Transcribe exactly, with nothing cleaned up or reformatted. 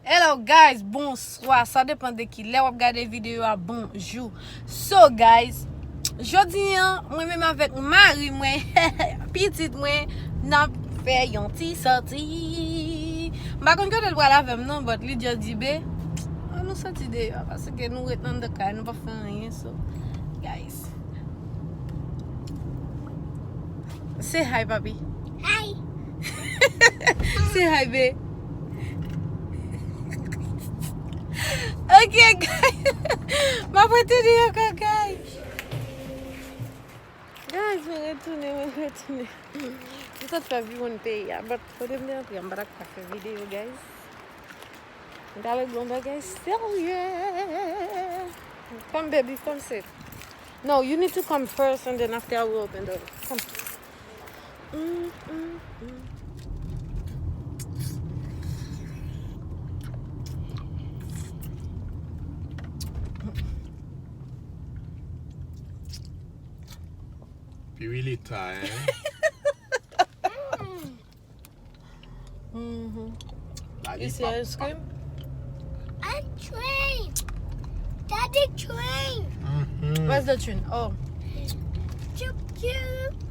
Hello guys, bonswa. Sa depan de ki lè w ap gade videyo a, bonjou. So guys, jodi an, mwen menm avèk mari mwen, pitit mwen, n ap fè yon ti sòti. M pa konn kote l pral avè m non, but li just di, be, an nou sòti deyò, paske nou ret anndan kay, nou pa fè anyen, so, guys. Say hi, papi. Hi. Say hi, babe. Ok, guys. M ap retounen ankò, guys. Guys, mwen retounen, mwen retounen. M sot fè viwonn peyi a, but kote m te antre, m pa t ap ka fè videyo, guys. M ta lè gon bagay serye. Come, baby, come sit. No, you need to come first, and then after I will open the door. Come. Mm, mm, mm. Pirita, hein? Mm-hmm. Daddy You see ice cream? A train. Daddy train. Mm-hmm. Where's the train? Oh. Choo choo.